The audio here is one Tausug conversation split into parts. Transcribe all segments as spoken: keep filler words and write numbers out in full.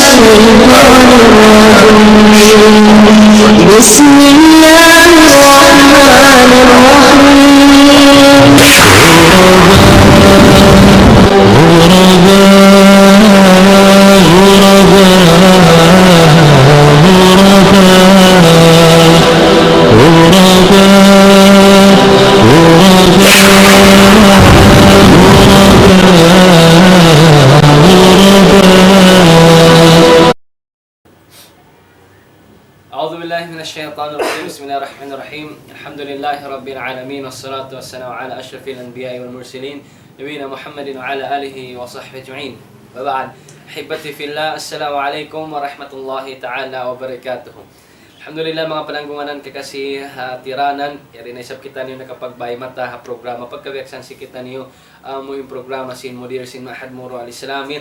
الشيطان الرجيم. بسم الله الرحمن الرحيم. أعوذ بالله من الشيطان الرجيم. بسم الله الرحمن الرحيم. الحمد لله رب العالمين، والصلاة والسلام على أشرف الأنبياء والمرسلين، نبينا محمد وعلى آله وصحبه أجمعين. وبعد، أحبتي في الله، السلام عليكم ورحمة الله تعالى وبركاته. Alhamdulillah, manga pananggunganan kakasi ha tiranan, yari na isab kitaniyu nakapagbay mata ha programa pagkabiyaksahan sin kitaniyu, amu in programa sin mudir sin Ma'had Muru Al-Islami.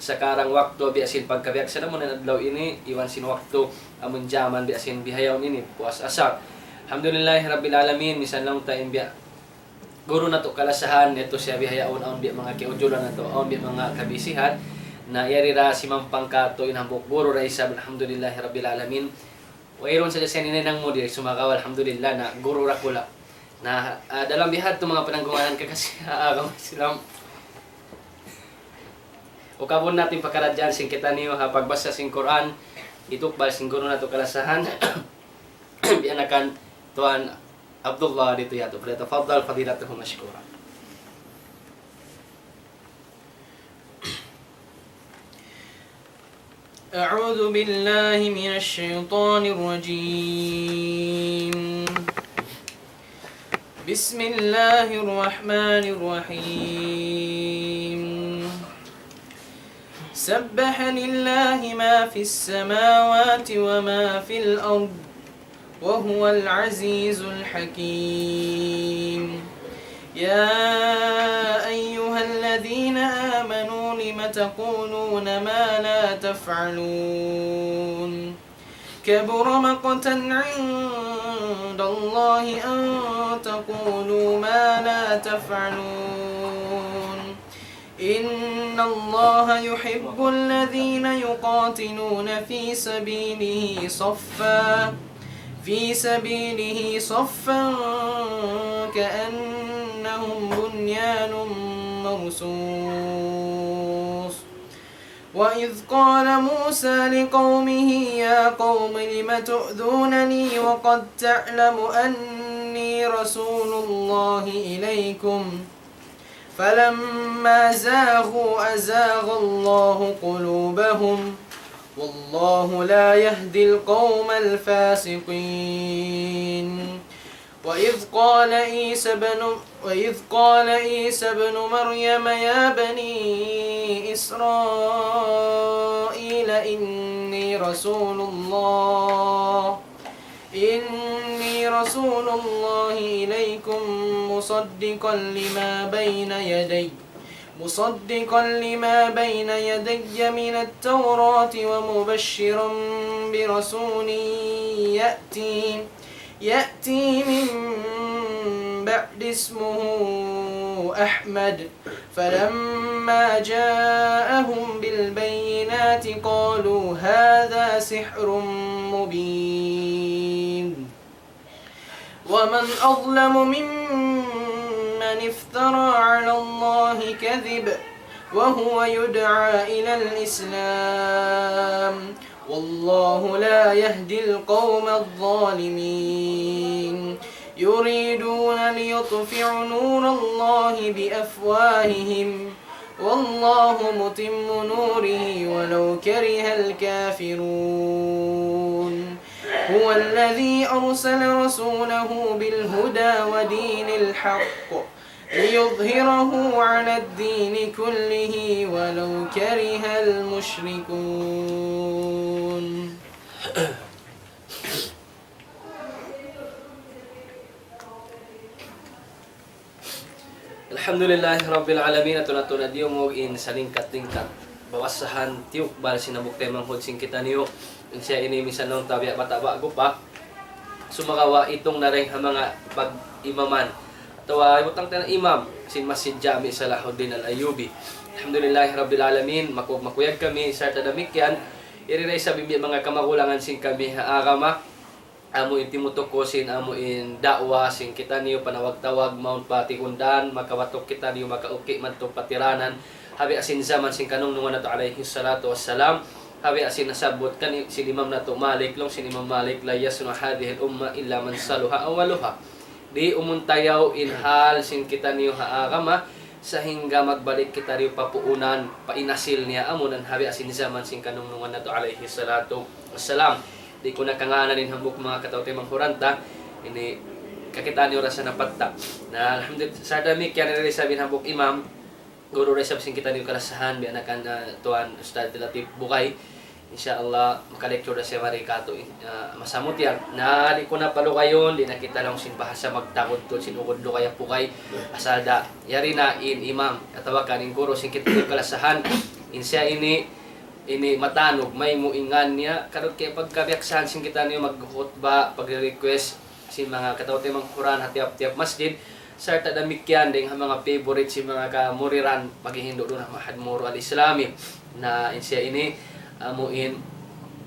Sakarang waktu biya' sin pagkabiyaksahan amu na in adlaw ini, iban sin waktu, amun jaman biya' sin bihaun ini, puas asar. Alhamdulillahi Rabbil Alamin, misan laung ta in biya' guru natu' kalasahan, yadtu siya bihaun, awn biya' manga kiujulan natu', awn biya' manga kabisihan. Na yari ra simampang katu' in hambuuk guru ra isab, alhamdulillahi Rabbil Alamin. Wayruun sadja siya in hinang mu di sumagawa', alhamdulillah, na guru ra kula'. Na, ah, dalam bihadtu manga pananggunganan kakasi ha agama Islam. Ukabun natu' in pakaradjaan sin kitaniyu ha pagbasa sin Qur'an, itukbal sin guru natu' kalasahan, biya' na kan Tuan Abdullah di tu yatu. فليتفضل فضيلته مشكورا. أعوذ بالله من الشيطان الرجيم. بسم الله الرحمن الرحيم. سبح لله ما في السماوات وما في الأرض وهو العزيز الحكيم. يا أيها الذين آمنوا لم تقولون ما لا تفعلون. كبر مقتا عند الله أن تقولوا ما لا تفعلون. إن الله يحب الذين يقاتلون في سبيله صفا، في سبيله صفا كأنهم بنيان مرصوص. وإذ قال موسى لقومه يا قوم لم تؤذونني وقد تعلم أني رسول الله إليكم فلما زاغوا أزاغ الله قلوبهم والله لا يهدي القوم الفاسقين. وإذ قال عيسى ابن، وإذ قال عيسى ابن مريم يا بني إسرائيل إني رسول الله إني رسول الله إليكم مصدقا لما بين يدي، مصدقا لما بين يدي من التوراة ومبشرا برسول يأتي، يأتي من بعد اسمه أحمد. فلما جاءهم بالبينات قالوا هذا سحر مبين. ومن أظلم ممن افترى على الله كذب وهو يدعى إلى الإسلام والله لا يهدي القوم الظالمين. يريدون ليطفئوا نور الله بأفواههم والله متم نوره ولو كره الكافرون. هو الذي أرسل رسوله بالهدى ودين الحق ليظهره على الدين كله ولو كره المشركون. Alhamdulillahi Rabbil Alamin, atun-atun na diyungug in salingkat-lingkat bawasahan tiyukbal sin hambuuk taymanghud sin kitaniyu. In siya ini misan laung ta biya' bata' ba'gu pa. Sumagawa' itung na dayn ha manga pag-imaman. Atawa ibutang ta na imam sin Masjid Jami Salahuddin Al-Ayyubi. Alhamdulillahi Rabbil Alamin, maku-, makuyag kami, sarta' damikkiyan, Yari da isab in manga kamagulangan sin kami ha agama, amu in timutuku sin amu in da'wa sin kitaniyu panawag-tawag mawn pa tigundan, makawatuk kitaniyu, makauki madtu pa tiranan, ha biya' sin jaman sin kanungnungan natu' alayhi salatu wassalam, ha biya' sin nasabbut kan sin Imam natu' Malik, laung sin Imam Malik, لا يصلح هذه الأمة إلا من صلح أولها. Di' umuntayaw in hal sin kitaniyu ha agama, sahingga magbalik kitaniyu pa puunan, pa in asil niya, amu na in ha biya' sin jaman sin kanungnungan natu' alayhi salatu wassalam. Di' ku na kangānan in hambuuk manga kataw-taymanghuran ta, ini kakitaan niyu ra sa napatta. Na, alhamdulillah, sa damikkiyan ini isab in hambuuk imam, guru da isab sin kitaniyu kalasahan, biya' na kan, ah, Tuan Ustadz Latif Bukay. Insya Allah, maka-lecture da siya mari katu', ah, masamut yan. Na, di' ku na palugayun, di' na kita laung sin bahasa magtagud tuud sin ugud lugay apukay. Asal da, yari na in imam, atawa kan in guru sin kitaniyu kalasahan. In siya ini, ini matanug, maymu' in ngan niya, karut kaya pagkabiyaksahan sin kitaniyu magkhutba, pag-request, sin manga kataw-taymanghuran ha tiyap-tiyap masjid, sarta' damikkiyan dayn ha manga favorite sin manga kamuriran, paghihindu' duun ha Ma'had Moro Al-Islami. Na in siya ini, amu in,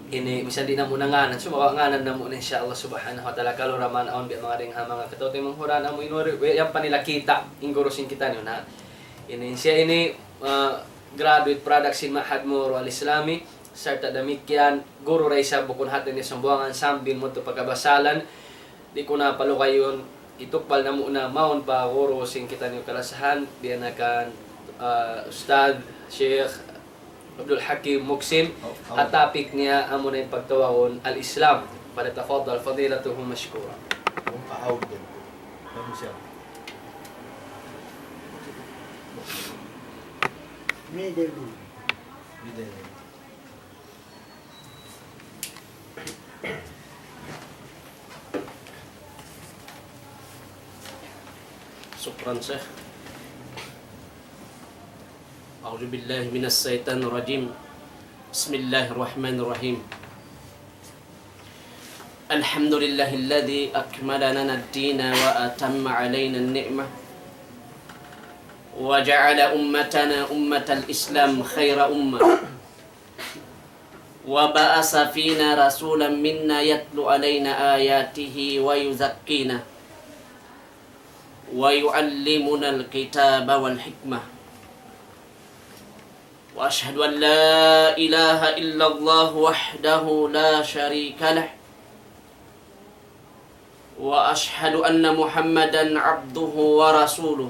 ini, misan di' namu' na ngānan, sumagawa' ngānan namu' na insya Allah subhanahu wa ta'ala, kalu ra man awn biya' manga dayn ha manga kataw-taymanghuran, amu in wari', we, yan pa nila kita', in guru sin kitaniyu na. Ini, in siya ini, ah, graduate product sin Ma'had Moro Al-Islami, sarta' damikkiyan, guru da isab bukun hati niya sambuwangan sambil mudtu pagkabasalan, di' ku na palugayun, itukbal namu' na mawn pa guru sin kitaniyu kalasahan, biya' na kan, ah, Ustadz Sheikh Abdul Hakim Muksin, ha topic niya amu na in pagtawagun Al-Islam. فليتفضل فضيلته مشكورا. Middle. Middle. شكرا شيخ. أعوذ بالله من الشيطان الرجيم. بسم الله الرحمن الرحيم. الحمد لله الذي أكمل لنا الدين وأتم علينا النعمة وجعل أمتنا أمة الإسلام خير أمة وبعث فينا رسولا منا يتلو علينا آياته ويزكينا ويعلمنا الكتاب والحكمة. وأشهد أن لا إله إلا الله وحده لا شريك له، وأشهد أن محمدا عبده ورسوله.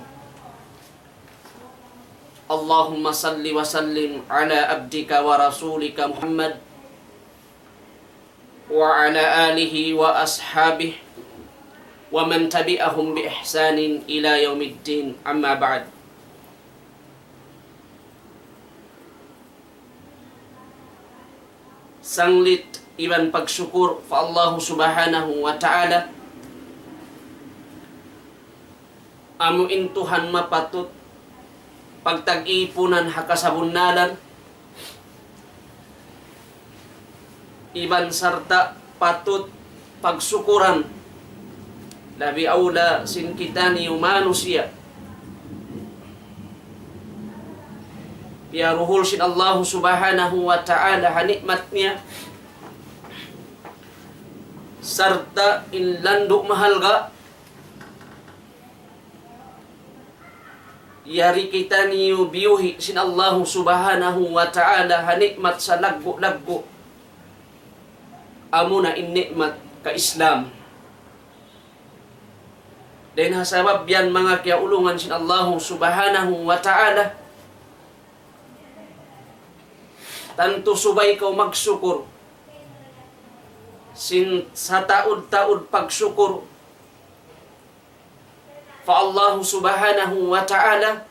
اللهم صل وسلم على عبدك ورسولك محمد وعلى آله وأصحابه ومن تبعهم بإحسان إلى يوم الدين، أما بعد. Sanglit iban pagsukur pa Allahu Subhanahu wa Ta'ala, amu in Tuhan mapatut pagtag-ipunan ha kasabunnalan, iban sarta' patut pagsukuran, labi awla sin kitaniyu manusiya'. Piyaruhul sin Allahu Subhanahu wa Ta'ala ha ni'mat niya, sarta' in landu' mahalga', yari kitaniyu biyuhi' sin Allahu Subhanahu wa Ta'ala ha ni'mat salaggu'-laggu'. Amuna in ni'mat ka-Islam. Dayn ha sabab yan manga kiyaulungan sin Allahu Subhanahu wa Ta'ala. Tantu subay kaw magsukur. Sin sataud-taud pagsukur pa Allahu Subhanahu wa Ta'ala,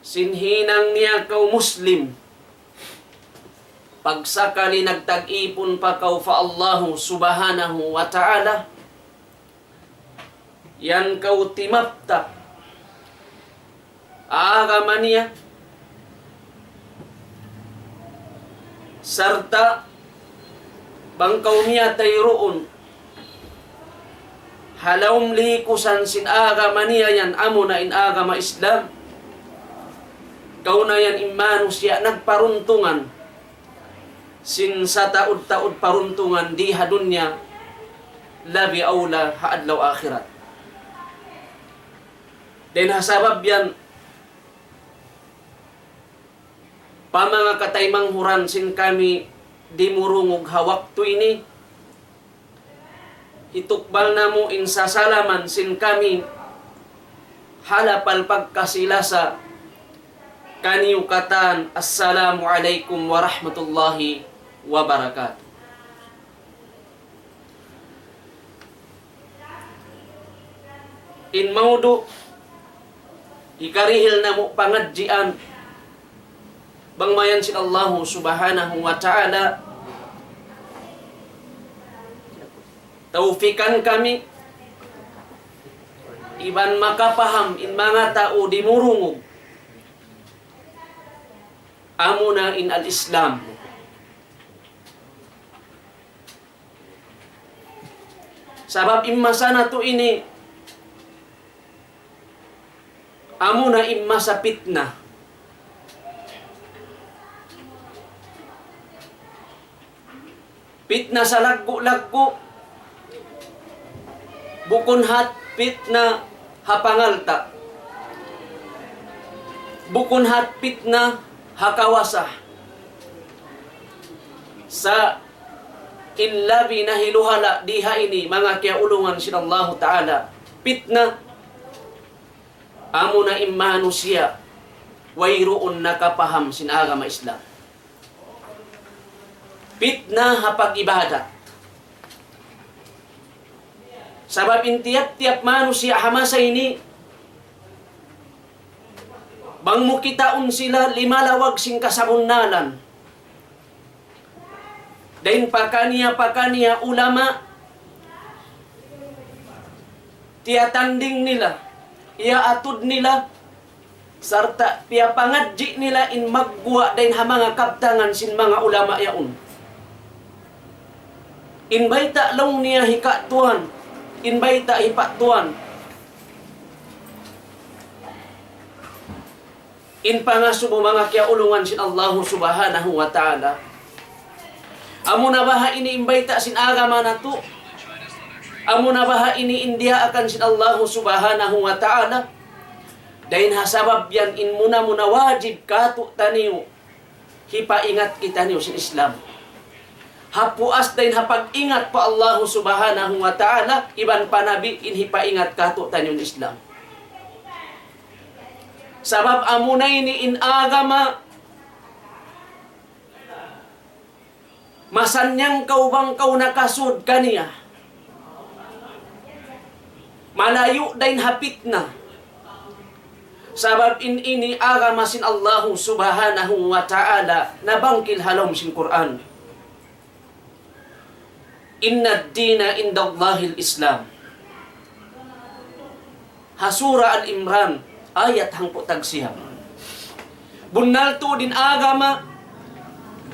sin hinang niya kaw Muslim, pagsakali nagtag-ipun pa kaw pa Allahu Subhanahu wa Ta'ala, yan kaw timaptap agama niya, sarta' bang kaw miyatay duun ha lawm likusan sin agama niya yan, amuna in agama Islam. Kaw na yan in manusiya' nagparuntungan sin sataud-taud paruntungan di ha dunya, labi awla ha adlaw akhirat. Dayn ha sabab yan, pa manga kataymanghuran sin kami dimurungug ha waktu ini, hitukbal namu' in sasalaman sin kami ha lapal pagkasi-lasa kaniyu katan, Assalamu alaykum warahmatullahi wabarakatuh. In mawdu' hikarihil namu' pangadjian, bang mayan sin Allahu Subhanahu wa Ta'ala tawfikan kami iban makapaham in manga tau dimurungug, amuna in al-Islam. Sabab in masa natu' ini, amuna in masa pitna. Pitna salaggu'-laggu', bukun hat pitna ha pangalta', bukun hat pitna ha kawasa. Sa' in labi nahiluhala' di ha ini, manga kiyaulungan sin Allahu Ta'ala, pitna, amuna in manusiya' wayruun nakapaham sin agama Islam. Pitna ha pag-ibadat. Sabab in tiyap-tiyap manusiya' ha masa ini, bang mu kitaun sila limalawag sin kasabunnalan, dayn pakaniya-pakaniya ulama, tiyatanding nila, iyaatud nila, sarta' piyapangadji' nila in magguwa' dayn ha manga kabtangan sin manga ulama yaun. In bayta' laung niya hikatuan, in bayta' hipatuan. In pangasubu, manga kiyaulungan sin Allahu Subhanahu wa Ta'ala, amuna baha' ini in bayta' sin agama natu', amuna baha' ini in diyaakan sin Allahu Subhanahu wa Ta'ala. Dayn ha sabab yan, in muna-muna wajib kātu'niyu hipaingat kitaniyu sin Islam. Ha puas dayn ha pag-ingat pa Allahu Subhanahu wa Ta'ala iban pa Nabi, in hipaingat kātu'niyu in Islam. Sabab amuna ini in agama masannyang kaw bang kaw nakasud kaniya. Malayu' dayn ha pitna. Sabab in ini agama sin Allahu Subhanahu wa Ta'ala nabangkil ha lawm sin Qur'an. إن الدين عند الله الإسلام. Ha Surah Al-Imran, ayat hangpu' tagsiyam. Bunnal tuud in agama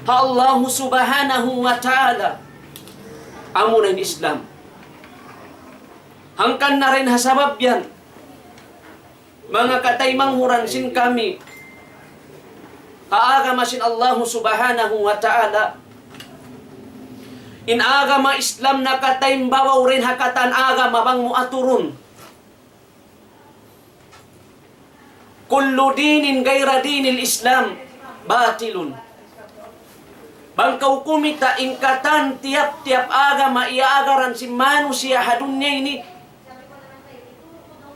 ha Allahu Subhanahu wa Ta'ala, amuna in Islam. Hangkan na dayn ha sabab yan, manga kataymanghuran sin kami ha agama sin Allahu Subhanahu wa Ta'ala, in agama Islam nakataymbabaw dayn ha katan agama bang mu aturun. كل دين غير دين الإسلام باطل. Bang kaw kumita' in katan tiyap-tiyap agama iyaagaran sin manusiya' ha dunya ini,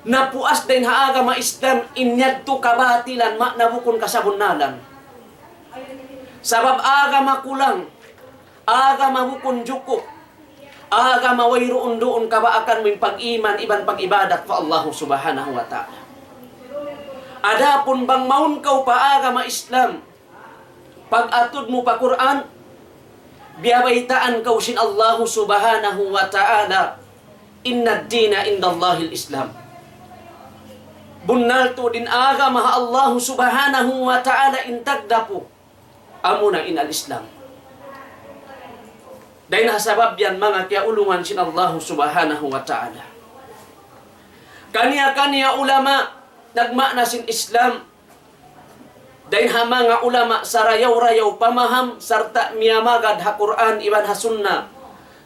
napuas dayn ha agama Islam, in yadtu kabatilan, ma'na bukun kasabunnalan. Sabab agama kulang, agama bukun jukup, agama wayruun duun kabaakan mu in pag-iman iban pag-ibadat pa Allahu Subhanahu wa Ta'ala. Adapun bang mawn kaw pa agama Islam, pag-atud mu pa Qur'an, biyabaytaan kaw sin Allahu Subhanahu wa Ta'ala, إن الدين عند الله الإسلام. Bunnal tuud in agama ha Allahu Subhanahu wa Ta'ala in tagdapu, amuna in al-Islam. Dayn ha sabab yan, manga kiyaulungan sin Allahu Subhanahu wa Ta'ala, kaniya-kaniya ulama nagma'na sin Islam, Dayn ha manga ulama sarayaw-rayaw pamaham sarta' miyamagad ha Qur'an iban ha Sunnah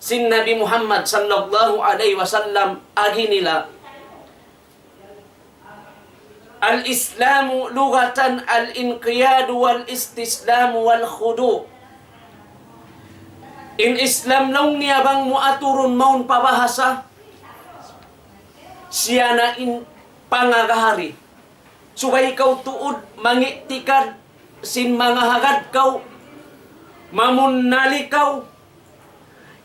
sin Nabi Muhammad sallallahu alayhi wasallam, agi nila, الإسلام لغة الانقياد والاستسلام والخضوع. In Islam laung niya bang mu aturun mawn pa bahasa, siya na in pangagahari. Subay kaw tuud mangiktikad sin manga hagad kaw, mamunnali kaw,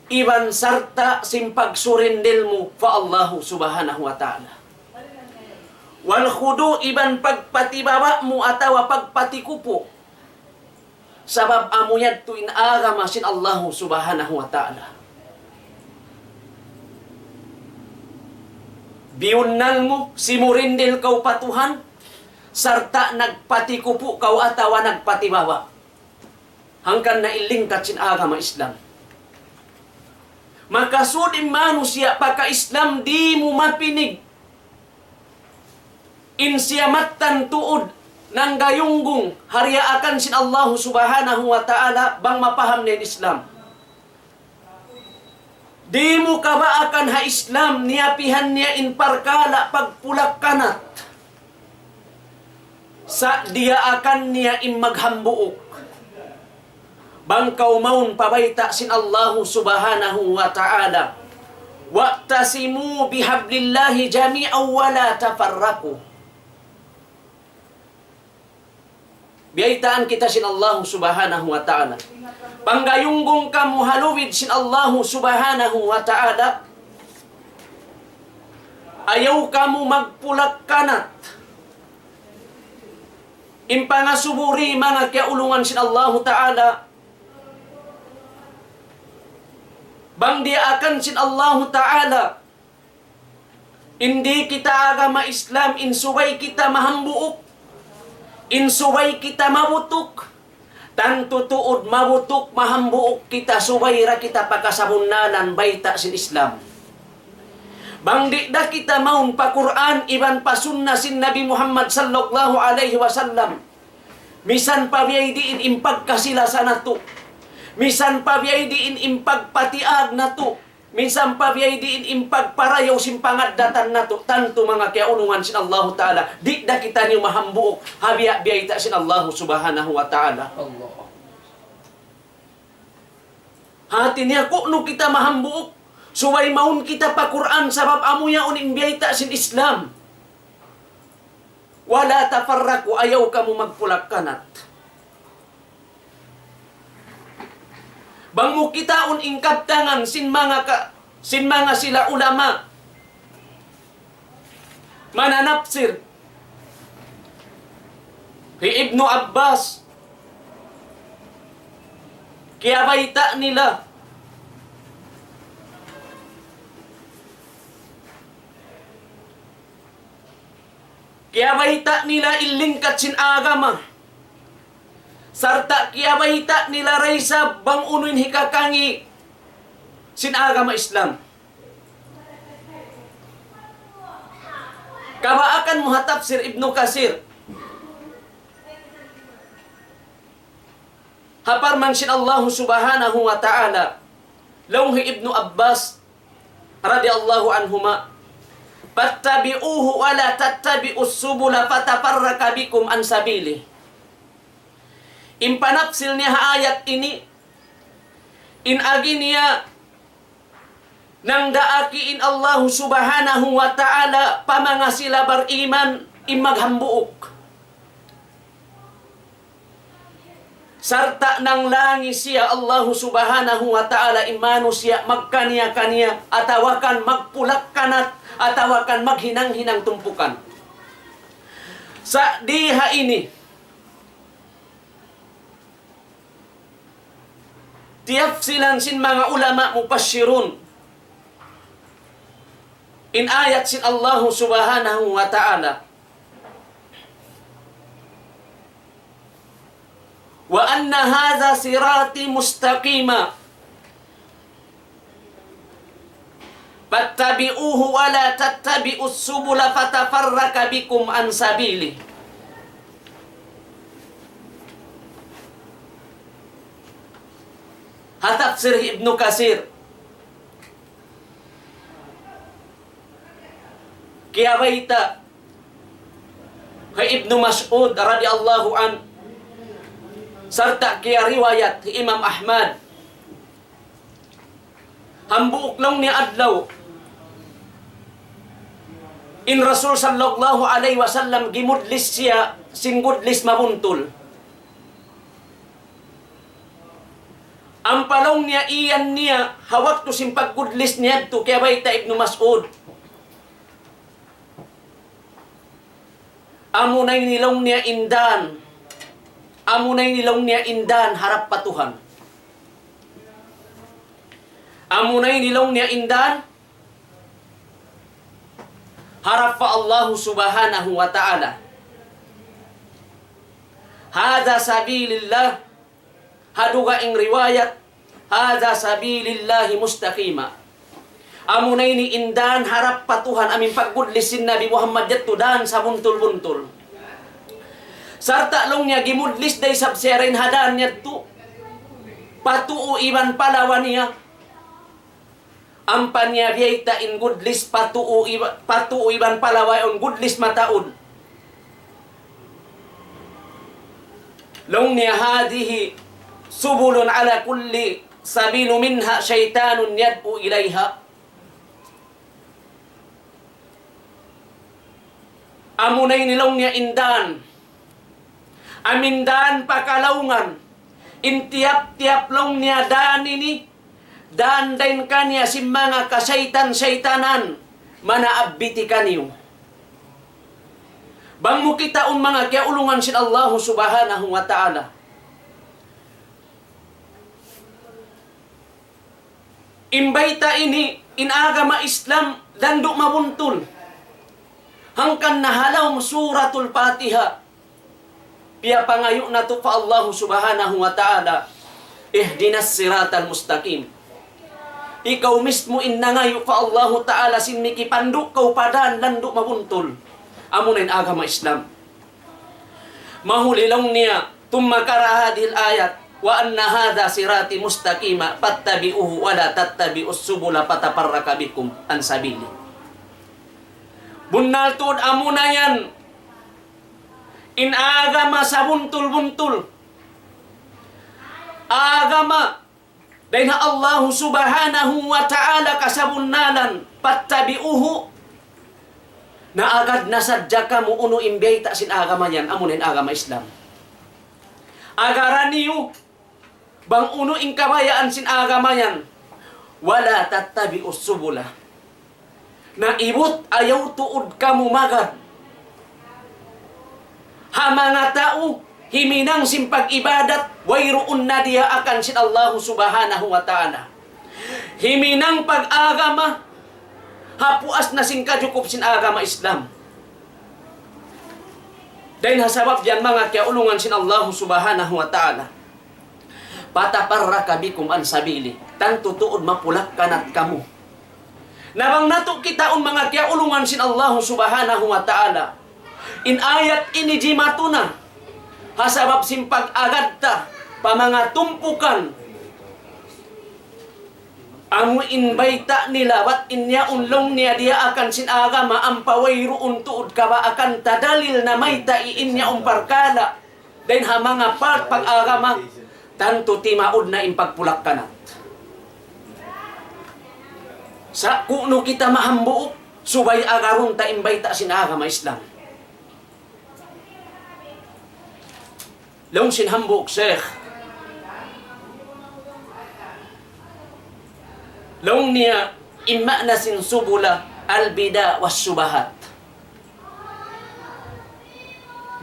iban sarta' sin pagsurindil mu pa Allahu Subhanahu wa Ta'ala. Wal khudu', iban pagpatibaba' mu atawa pagpatikupu'. Sabab amu yadtu in agama sin Allahu Subhanahu wa Ta'ala. Biyunnal mu, simurindil kaw pa Tuhan, sarta' nagpatikupu' kaw atawa nagpatibaba'. Hangkan na in lingkat sin agama Islam. Makasud in manusiya' pagka-Islam, di' mu mapinig in siya mattan tuud nanggayunggung ha diyaakan sin Allahu Subhanahu wa Ta'ala bang mapaham niya in Islam. Di' mu kabaakan ha Islam, niyapihan niya in parkala' pagpulak-kanat. Sa' diyaakan niya in maghambuuk. Bang kaw mawn pa bayta' sin Allahu Subhanahu wa Ta'ala, واعتصموا بحبل الله جميعا ولا تفرقوا. Biyaytaan kita sin Allahu Subhanahu wa Ta'ala. Panggayunggung kamu ha lubid sin Allahu Subhanahu wa Ta'ala. Ayaw kamu magpulak-kanat. In pangasubu di manga kiyaulungan sin Allahu Ta'ala. Bang diyaakan sin Allahu Ta'ala in di' kita agama Islam, in subay kita mahambuuk, in subay kita mabutuk, tantu tuud mabutuk, mahambuuk kita, subay da kita pakasabunnalan bayta' sin Islam. Bang di' da kita mawn pa Qur'an iban pa Sunnah sin Nabi Muhammad sallallahu alayhi wasallam, misan pa biyaydiin in pagkasi-lasa natu', misan pa biyaydiin in pagpatiag natu', misan pa biyaydiin in pagparayaw sin pangaddatan natu', tantu manga kiyaulungan sin Allahu Ta'ala, di' da kitaniyu mahambuuk ha biya'-biyayta' sin Allahu Subhanahu wa Ta'ala. Allah. Hati niya, ku'nu kita mahambuuk, subay mawn kita pa Qur'an, sabab amu yaun in biyayta' sin Islam. ولا تفرقوا, ayaw kamu magpulak-kanat. Bang mu kitaun in kabtangan sin manga ka, sin manga sila ulama, mananapsir, hi Ibnu Abbas, kiyabayta' nila, kiyabayta' nila in lingkat sin agama. Sarta' kiyabayta' nila da isab bang unu in hikakangi' sin agama Islam. Kabaakan mu ha tafsir Ibnu Kasir, ha parman sin Allahu Subhanahu wa Ta'ala, laung hi Ibnu Abbas radiyallahu anhuma, فاتبعوه ولا تتبعوا السبل فتفرق بكم عن سبيله. In panapsil niya ha ayat ini, in agi niya nangdaaki in Allahu Subhanahu wa Ta'ala pa manga sila bariman in maghambuuk. Sarta' nanglangi siya Allahu Subhanahu wa Ta'ala in manusiya' magkaniya-kaniya, atawa kan magpulak-kanat, atawa kan maghinang-hinang tumpukan. Sa' di ha ini, tiyapsilan sin manga ulama mufassirun in ayat sin Allahu Subhanahu wa Ta'ala, وأن هذا صراطي مستقيما فاتبعوه ولا تتبعوا السبل فتفرق بكم عن سبيله. ha tafsir Ibnu Kasir, kiyabayta' hi Ibnu Mas'ud radiyallahu anhu, sarta' kiyariwayat hi Imam Ahmad, hambuuk laung niya adlaw, in Rasul sallallahu alayhi wasallam gimudlis siya sin gudlis mabuntul. Ampa laung niya iyan niya, ha waktu sin paggudlis niya yadtu, kiyabayta' Ibnu Mas'ud. Amuna ini laung niya in dan. Amuna ini laung niya in dan harap pa Tuhan. Amuna ini laung niya in dan harap pa Allahu Subhanahu wa Ta'ala. هذا سبيل الله. Ha dugaing riwayat, هذا سبيل الله مستقيما. Amuna ini in dan harap pa Tuhan, amu in paggudlis sin Nabi Muhammad yadtu dan sabuntul-buntul. Sarta' laung niya gimudlis da isab siya dayn ha dan yadtu, pa tuu iban pa lawa niya. Ampa niya biyayta' in gudlis pa tuu iba-, pa tuu iban pa lawa yaun gudlis mataud. Laung niya, هذه سبل على كل سبيل منها شيطان يدعو إليها. Amuna ini laung niya in dan. Amu in dan pa kalaungan. In tiyap-tiyap laung niya dan ini, dan dayn kaniya sin manga kasaytan-saytanan, manaabbiti kaniyu. Bang mu kitaun manga kiyaulungan sin Allahu Subhanahu wa Ta'ala. In bayta' ini, in agama Islam, landu' mabuntul. Hangkan na ha lawm Suratul Fatiha, piyapangayu' natu' pa Allahu Subhanahu wa Ta'ala, اهدنا الصراط المستقيم. Ikaw mismu in nangayu' pa Allahu Ta'ala sin mikipandu' kaw pa dan landu' mabuntul. Amuna in agama Islam. Mahuli laung niya, ثم قرأ هذه الآية، وأن هذا صراطي مستقيما فاتبعوه ولا تتبعوا السبل فتفرق بكم عن سبيله. Bunnal tuud amuna yan in agama sabuntul-buntul. Agama dayn ha Allahu Subhanahu wa Ta'ala kasabunnalan, فاتبعوه. Na agad na sadja kamu unu in biyayta' sin agama yan, amuna in agama Islam. Agara niyu, bang unu in kabayaan sin agama yan. ولا تتبعوا السبل. Na ibut ayaw tuud kamu magad ha manga tau himinang sin pag-ibadat, wayruun na diyaakan sin Allahu Subhanahu wa Ta'ala. Himinang pag-agama, ha puas na sin kajukup sin agama Islam. Dayn ha sabab yan manga kiyaulungan sin Allahu Subhanahu wa Ta'ala. فتفرق بكم عن سبيله. Tantu tuud mapulakkanat kamu. Na bang natu' kitaun manga kiyaulungan sin Allahu Subhanahu wa Ta'ala, in ayat ini jimatu na ha sabab sin pag-agad ta pa manga tumpukan. Amu in bayta' nila, bat in yaun laung niya diyaakan sin agama, ampa wayruun tuud kabaakan ta dalil na mayta' in yaun parkala' dayn ha manga part pag-agama, tantu timaud na in pagpulakkanat. Sa' kunu' kita mahambuuk, subay agarun ta in bayta' sin agama Islam. Laung sin hambuuk sheikh, laung niya, in maana sin subula, البدع والشبهات.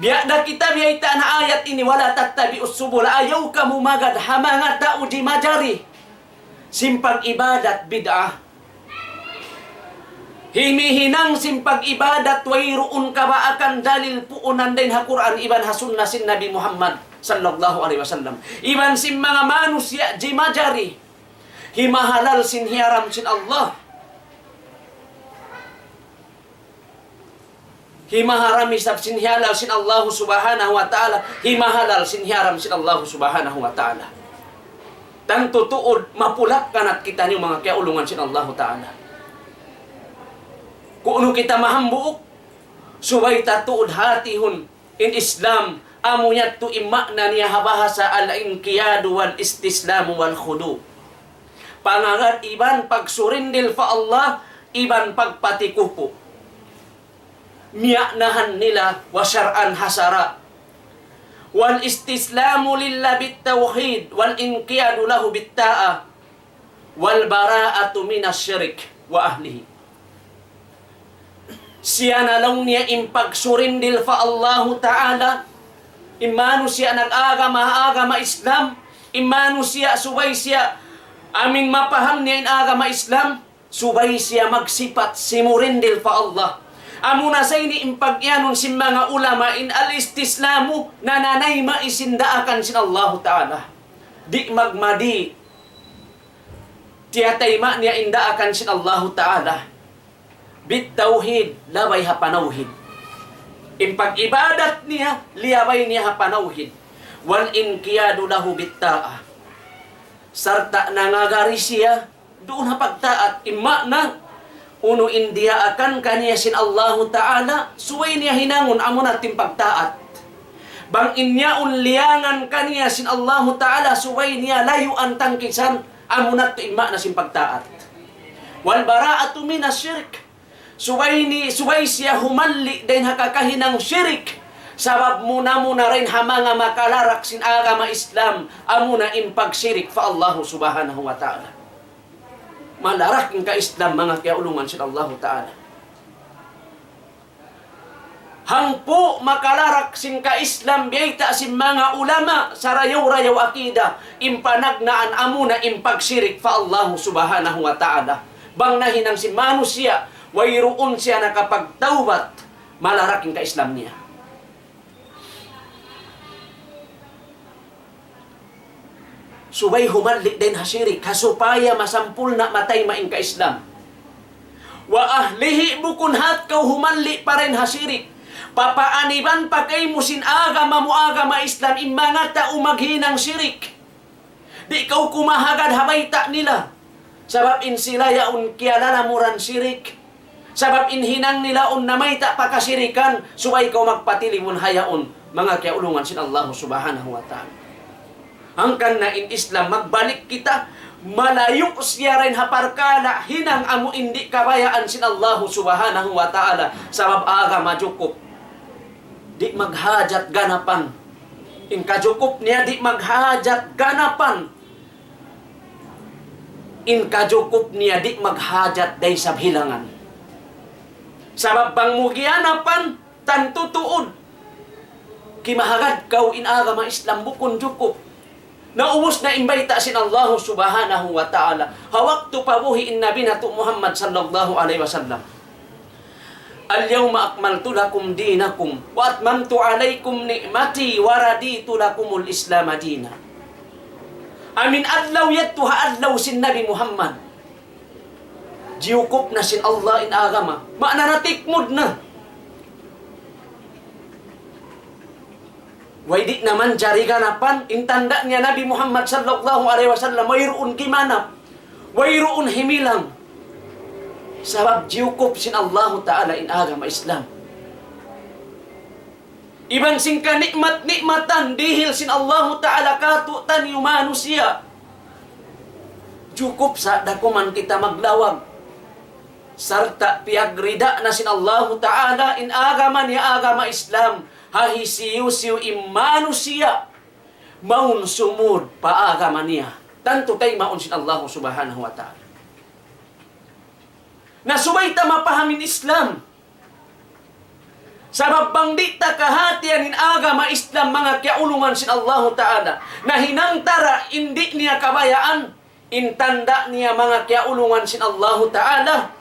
Biya' da kita biyaytaan ha ayat ini, ولا تتبعوا السبل, ayaw kamu magad ha manga tau jimajari sin pag-ibadat bid'ah. Himihinang sin pag-ibadat wayruun kabaakan dalil puunan dayn ha Qur'an iban ha sunna sin Nabi Muhammad sallallahu alayhi wasallam. Iban sin manga manusiya' jimajari himahalal sin hiyaram sin Allah. Himaharam isab sin hihalal sin Allahu Subhanahu wa Ta'ala. Himahalal sin hiyaram sin Allahu Subhanahu wa Ta'ala. Tantu tuud mapulak-kanat kitaniyu manga kiyaulungan sin Allahu Ta'ala. Kunu' kita mahambuuk, subay ta tuud hatihun in Islam, amu yadtu in maana niya ha bahasa al-inqiyadu wal-istislamu wal-khudu'. Pangagad iban pagsurindil pa Allah, iban pagpatikupu'. Miya'nahan nila wa shar'an ha sara'. Wal istislamu lillah bit tawhid, wal inqiyadu lahu bit ta'a, wal bara'atu minas shirik wa ahlihi. Siya na laung niya in pagsurindil pa Allahu Ta'ala, in manusiya' nag-agama, agama Islam, in manusiya' subay siya amin mapaham niya in agama Islam, subay siya magsipat simurindil pa Allah. Amuna sa ini in pag-iyanun sin manga ulama in al-istislamu, nananayma' sin daakan sin Allahu Ta'ala. Di' magmadi. Tiyatayma' niya in daakan sin Allahu Ta'ala. Bit tawhid, labay ha panawhid. In pag-ibadat niya, liyabay niya ha panawhid. Wal inqiyadu lahu bit ta'a. Sarta' nangagad siya duun ha pagtaat. In maana, unu in diyaakan kaniya sin Allahu Ta'ala, subay niya hinangun, amuna in pagtaat. Bang in yaun liyangan kaniya sin Allahu Ta'ala, subay niya layuan, tangkisan, amuna in maana sin pagtaat. Wal bara'atu minas shirik. Subay ni, subay siya humalli' dayn ha kakahinang shirik. Sabab muna-muna dayn ha manga makalarak sin agama Islam, amuna in pagshirik pa Allahu Subhanahu wa Ta'ala. Malarak in ka-Islam, manga kiyaulungan sin Allahu Ta'ala. Hangpu' makalarak sin ka-Islam, biyayta' sin manga ulama, sarayaw-rayaw akida, in panagnaan amuna in pagshirik pa Allahu Subhanahu wa Ta'ala. Bang nahinang sin manusiya', wayruun siya nakapagtawbat, malarak in ka-Islam niya. Subay humalli' dayn ha shirik, ha supaya masampurna' matayma' in ka-Islam. Wa ahlihi, bukun hat kaw humalli' pa dayn ha shirik. Papaaniban pa kaymu sin agama mu, agama Islam, in manga tau maghinang shirik. Di' kaw kumahagad ha bayta' nila. Sabab in sila yaun kiyalalamuran shirik. Sabab in hinang nila yaun namayta' pa kashirikan, subay kaw magpatilibun ha yaun, manga kiyaulungan sin Allahu Subhanahu wa Ta'ala. Hangkan na in Islam, magbalik kita, malayu' siya dayn ha parkala' hinang amu in di' kabayaan sin Allahu Subhanahu wa Ta'ala, sabab agama jukup. Di' maghajat ganapan. In kajukup niya di' maghajat ganapan. In kajukup niya di' maghajat da isab hilangan. Sabab bang mu giyanapan, tantu tuud. Kimahagad kaw in agama Islam bukun jukup. Naubus na in bayta' sin Allahu Subhanahu wa Ta'ala. Ha waktu pa buhi' in Nabi natu' Muhammad sallallahu alayhi wasallam. اليوم أكملت لكم دينكم وأتممت عليكم نعمتي ورضيت لكم الإسلام دينا. Amin adlaw yadtu ha adlaw sin Nabi Muhammad. Jiyukup na sin Allah in agama. Maana na tikmud na. Way di' na manjari ganapan, in tanda' niya Nabi Muhammad sallallahu alayhi wasallam, wayruun gimanap, wayruun himilang. Sabab jiyukup sin Allahu Ta'ala in agama Islam. Iban sin kani'mat-ni'matan dihil sin Allahu Ta'ala kātu'niyu manusiya'. Jukup sa da kuman kita maglawag. Sarta' piyagrida na sin Allahu Ta'ala in agama niya agama Islam. Ha hisiyu-siyu in manusiya' mawn sumud pa agama niya. Tantu taymaun sin Allahu Subhanahu wa Ta'ala. Na subay ta mapaham in Islam. Sabab bang di' ta kahatihan in agama Islam, manga kiyaulungan sin Allahu Ta'ala, nahinang ta da in di' niya kabayaan, in tanda' niya manga kiyaulungan sin Allahu Ta'ala.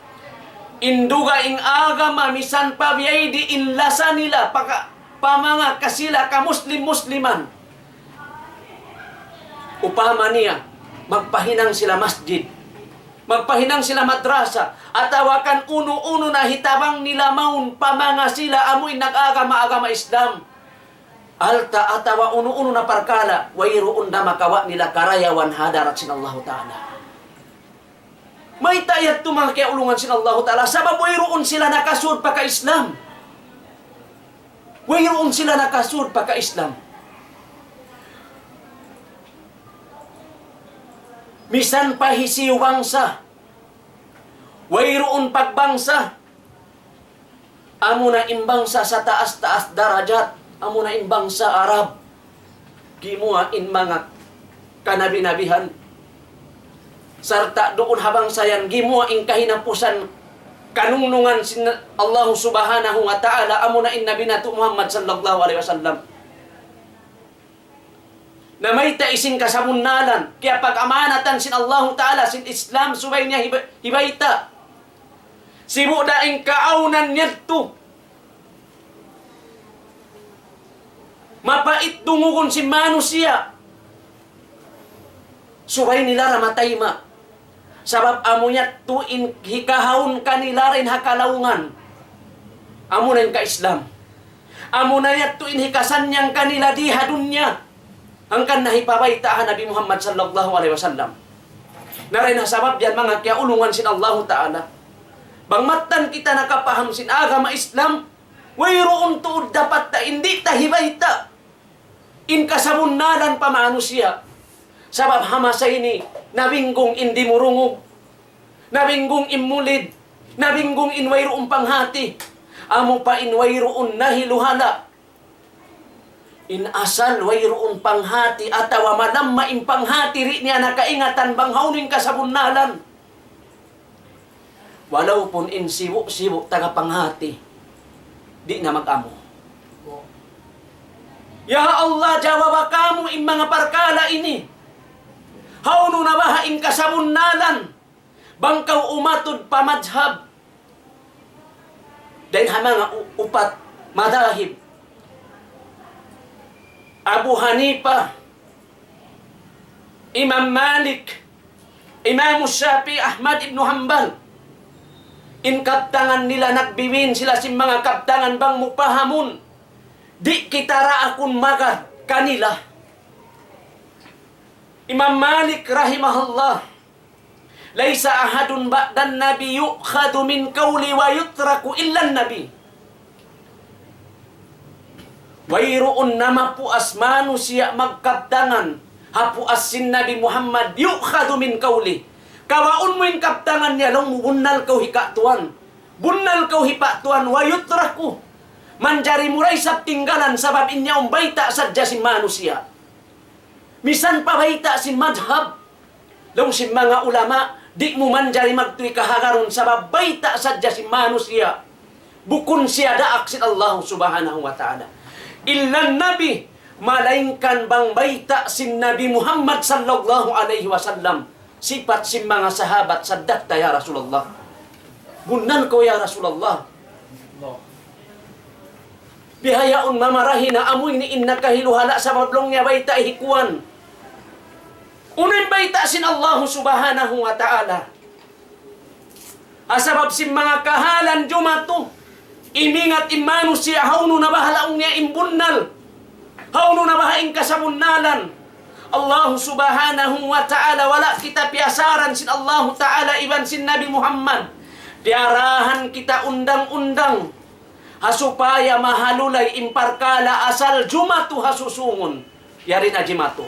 In dugaing agama misan pa biya' diin in lasa nila pa ka-, pa manga kasila ka Muslim-Musliman. Upama niya, magpahinang sila masjid, magpahinang sila madrasa, atawa kan unu-unu na hitabang nila mawn pa manga sila amuin nag-agama-agama Islam. alta' atawa unu-unu na parkala', wayruun da makawa' nila karayawan ha hadarat sin Allahu Ta'ala. Mayta' yadtu manga kiyaulungan sin Allahu Ta'ala, sabab wayruun sila nakasud pa ka-Islam. Wayruun sila nakasud pa ka-Islam. Misan pa hisiyu bangsa, wayruun pagbangsa, amuna in bangsa sataas-taas darajat, amuna in bangsa Arab, gimuwa' in manga kanabi-nabihan. Sarta' duun ha bangsa yan, gimuwa' in kahinapusan kanungnungan sin Allahu Subhanahu wa Ta'ala, amuna in Nabi natu' Muhammad sallallahu alayhi wasallam. Na mayta' sin kasabunnalan, kiyapag-amanatan sin Allahu Ta'ala sin Islam, subay niya hiba-, hibayta'. Sibu' da in kaawnan yadtu. Mapait dungugun sin manusiya'. Subay nila da matayma'. Sabab amu yadtu in hikahaun kanila dayn ha kalaungan. Amuna in ka-Islam. Amuna yadtu in hikasannyang kanila di ha dunya. Hangkan na hipabayta' ha Nabi Muhammad sallallahu alayhi wasallam. Na dayn ha sabab yan manga kiyaulungan sin Allahu Ta'ala. Bang mattan kita nakapaham sin agama Islam, wayruun tuud dapat ta in di' ta hibayta' in kasabunnalan pa manusiya'. Sabab ha masa ini, nabinggung in dimurungug, nabinggung in mulid, nabinggung in wayruun panghati. Amu pa in wayruun nahiluhala'. In asal wayruun panghati atawa malamma in panghati, di' niya nakaingatan bang hawnu in kasabunnalan. Walaupun in sibu'-sibu' taga panghati, di' na mag-amu. Ya Allah, jawaba kamu in manga parkala' ini. Hawnu na baha' in kasabunnalan? Bang kaw umatud pa madhab dayn ha manga u-, upat madahib. Abu Hanifa, Imam Malik, Imam Shafi'i, Ahmad ibn Hanbal. In kabtangan nila nagbibiin sila sin manga kabtangan bang mu pahamun. Di' kita raakun magad kanila. Imam Malik rahimahullah. ليس أحد بعد النبي يؤخذ من قولي ويترك إلا النبي. Wayruun na mapuas manusiya' magkabtangan ha puas sin Nabi Muhammad, يؤخذ من قولي. Kawaun mu in kabtangan niya, laung mu bunnal kaw hikatuan. Bunnal kaw hipatuan, ويترك. Manjari mu da isab tinggalan sabab in yaun bayta' sadja sin manusiya'. Misan pa bayta' sin madhab. Laung sin manga ulama, di' mu manjari magtuy kahagarun sabab bayta' sadja sin manusiya'. Bukun siya daak sin Allah Subhanahu wa Ta'ala. إلا النبي, malaingkan bang bayta' sin Nabi Muhammad sallallahu alayhi wasallam. Sipat sin manga sahabat, sadakta ya Rasulullah. Bunnal kaw ya Rasulullah. Bihaun mamarahi na amu ini in nakahiluhala' sabab laung niya bayta' hi kuwan. Unu in bayta' sin Allahu Subhanahu wa Ta'ala. Ha sabab sin manga kahalan jumatu, imingat in manusiya' hawnu na baha' laung niya in bunnal. Hawnu na baha' in kasabunnalan. Allahu Subhanahu wa Ta'ala, wala' kita piyasaran sin Allahu Ta'ala iban sin Nabi Muhammad. Piyarahan kita undang-undang. Ha supaya mahalulay in parkala' asal jumatu ha susungun. Yari na jimatu.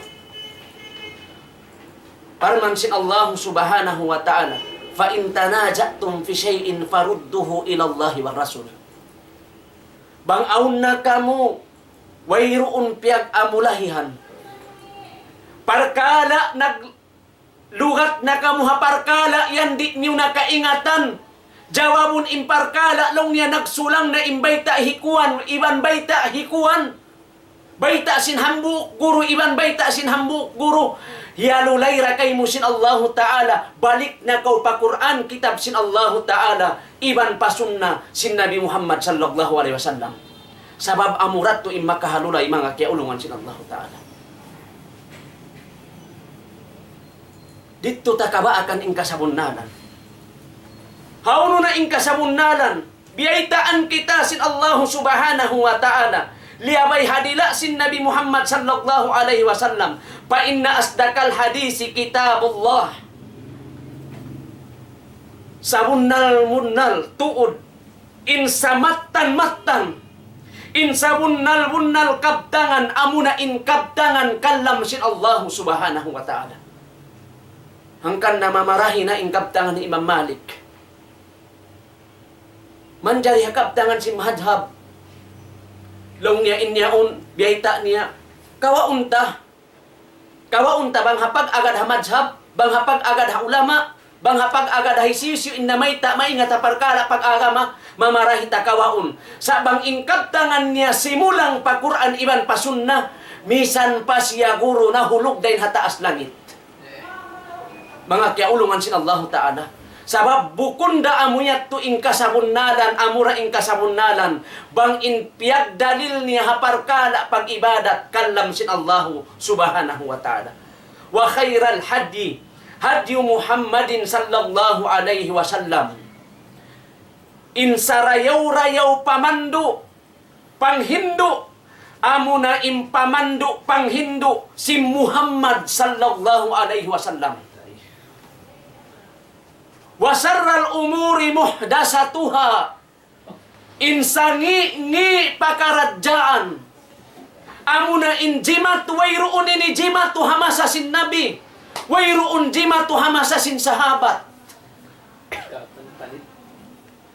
Parman sin Allahu Subhanahu wa Ta'ala, فإن تنازعتم في شيء فردوه إلى الله والرسول. Bang awn na kamu wayruun piyag-amulahihan. Parkala' nag-, lugat na kamu ha parkala' yan di' niyu na kaingatan. Jawabun in parkala' laung niya nagsulang na in bayta' hi kuwan, iban bayta' hi kuwan. Bayta' sin hambuuk guru, iban bayta' sin hambuuk guru. Hiyalulay ra kaymu sin Allahu Ta'ala. Balik na kaw pa Qur'an, kitab sin Allahu Ta'ala. Iban pa sunna sin Nabi Muhammad sallallahu alayhi wasallam. Sabab amu ra tuud in makahalulay manga kiyaulungan sin Allahu Ta'ala. Didtu ta kabaakan in kasabunnalan. Hawnu na in kasabunnalan, biyaytaan kita sin Allahu Subhanahu wa Ta'ala. liyabay ha dila' sin Nabi Muhammad sallallahu alayhi wasallam. فإن أصدق الحديث كتاب الله. Sabunnal-bunnal tuud, in samattan-mattan, in sabunnal-bunnal kabtangan, amuna in kabtangan kalam sin Allahu subhanahu wa ta'ala. Hangkan na mamarahi na in kabtangan hi Imam Malik. Manjari ha kabtangan sin madhab. Laung niya in yaun, biyayta' niya. Kawaun ta. Kawaun ta bang ha pag-agad ha madhab, bang ha pag-agad ha ulama, bang ha pag-agad ha hisiyu-siyu in namayta' maingat ha parkala' pag-agama, mamarahi ta kawaun. Sa' bang in kabtangan niya simulang pa Qur'an iban pa sunnah, misan pa siya guru nahulug dayn ha taas langit. Manga kiyaulungan sin Allahu Ta'ala. Sabab bukun da amu yadtu in kasabunnalan, amura in kasabunnalan. Bang in piyagdalil niya ha parkala' pag-ibadat, kalam sin Allahu Subhanahu wa Ta'ala. وخير الهدي هدي محمد صلى الله عليه وسلم. In sarayaw-rayaw pamandu', panghindu', amuna in pamandu', panghindu', sin Muhammad sallallahu alayhi wasallam. وشر الأمور محدثاتها. In sangi'-ngi' pakaradjaan. Amuna in jimatu, wayruun ini jimatu ha masa sin Nabi. Wayruun jimatu ha masa sin sahabat.